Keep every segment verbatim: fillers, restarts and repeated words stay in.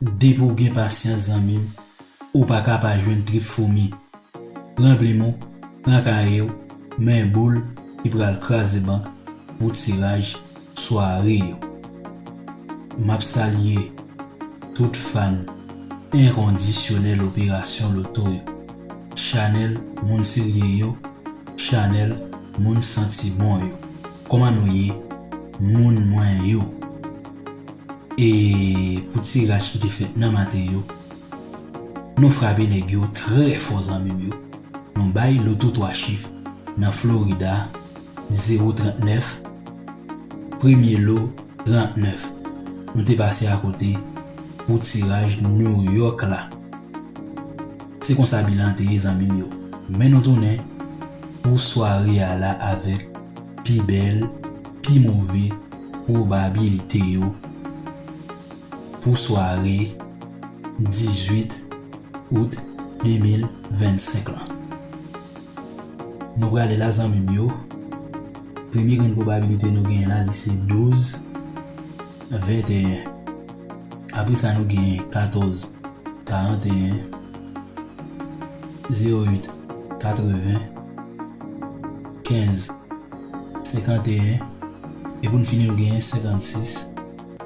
Depi w gen pasyans, zanmi m, ou pa ka pa jwenn trip foumi. Ranpli men w, pran kaye w, men boul ki pral kraze bank pou tiraj sware yo. M ap salye tout fan enkondisyonèl operasyon loto yo. Chanèl moun serye yo, chanèl moun santi bon yo. Kòman nou ye, moun mwen yo? E pou tiraj ki te fèt nan maten yo, nou frape nèg yo trè fò, zanmi m yo. Nou bay loto twa chif nan Florida, zewo trannèf, premye lo trannèf. Nou te pase akote pou tiraj New York la. Se konsa bilan an te ye, zanmi m yo. Men nou tounen pou sware a la avèk pi bèl, pi move pwobabilite yo pou sware dizuit out de mil vennsenk lan. Nou prale la, zanmi m yo. Premye grenn pwobabilite nou genyen la, li se douz, venteyen. Apre sa, nou genyen katòz, karanteyen, zewo uit, katreven, kenz, senkanteyen, e pou n fini, nou genyen senkannsis,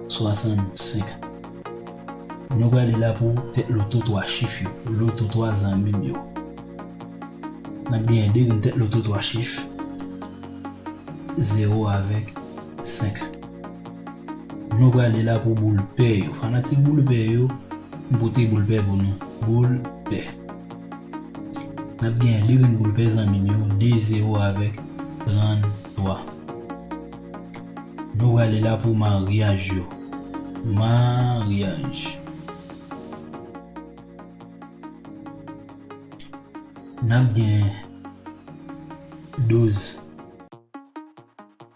swasannsenk. Nou prale la pou tèt loto twa chif yo, loto twa zanmi m yo. N ap genyen de grenn tèt loto twa chif, zewo avèk senk. Nou prale la pou boul pè yo. Fanatik boul pè yo, m pote boul pè pou nou. Boul pè. N ap genyen de grenn boul pè, zanmi m yo, de zewo avèk tranntwa. Nou prale la pou maryaj yo. Maryaj. N ap gen douz,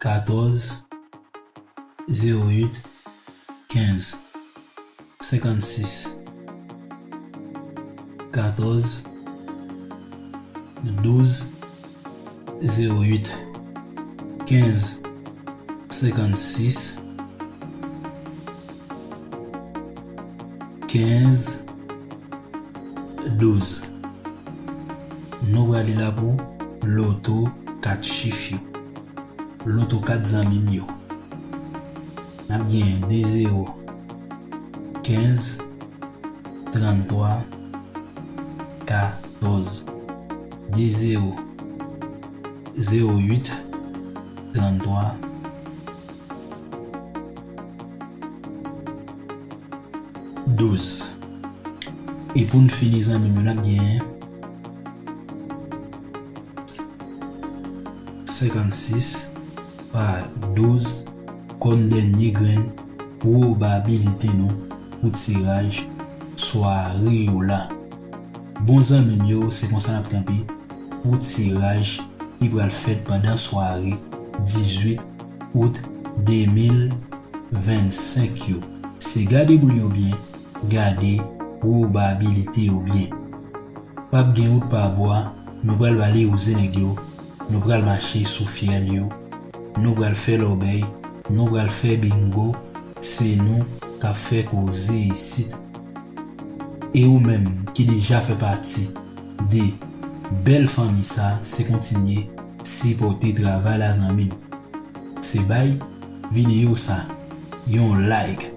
katòz, zewo uit, kenz, senkannsis, katòz, douz, zewo uit, kenz, senkannsis, kenz, douz. Nou prale la pou loto kat chif yo. Loto kat zanmi m yo. N ap gen de zewo, kenz, tranntwa, katòz. De zewo, zewo uit, tranntwa, douz. E pou n fini, zanmi m yo, n ap gen senkannsis pa douz kòm dènye grenn pwobabilite nou pou tiraj sware yo la. Bon, zanmi m yo, se konsa n ap kanpe pou tiraj ki pral fèt pandan sware dizuit out de mil vennsenk yo. Se gade boul yo byen, gade pwobabilite yo byen. P ap gen wout pa bwa, nou pral bale wouze nèg yo, nou pral mache sou fyèl yo, nou pral fè lòbèy, nou pral fè bingo, se nou k ap fè koze isit. E ou menm ki deja fè pati de bèl fanmi sa, se kontinye sipòte travay la, zanmi m. Se bay videyo sa yon like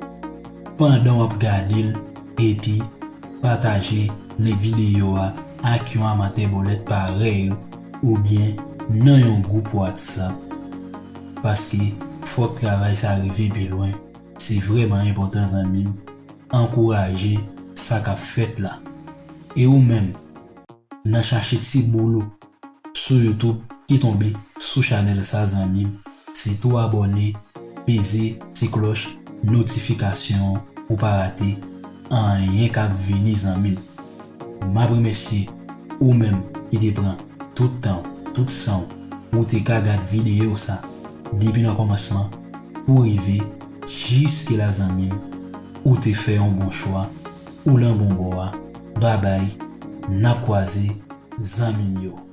pandan w ap gade l, epi pataje link videyo a ak yon amatè bòlèt parèy ou oubyen nan yon gwoup WhatsApp, paske fòk travay sa rive pi lwen. Se vrèman enpòtan, zanmi m. Ankouraje sa k ap fèt la. E ou menm, nan chache ti boul ou sou YouTube ki tonbe sou chanèl sa, zanmi m, se tou abòne, peze ti klòch notifikasyon an pou pa rate anyen k ap vini, zanmi m. M ap remèsye ou menm ki te pran tout tan w, tout san w pou w te ka gad videyo sa depi nan kòmansman pou rive jiske la, zanmi m. Ou te fè yon bon chwa, ou lan bon bò a. Babay, n ap kwaze, zanmi m yo.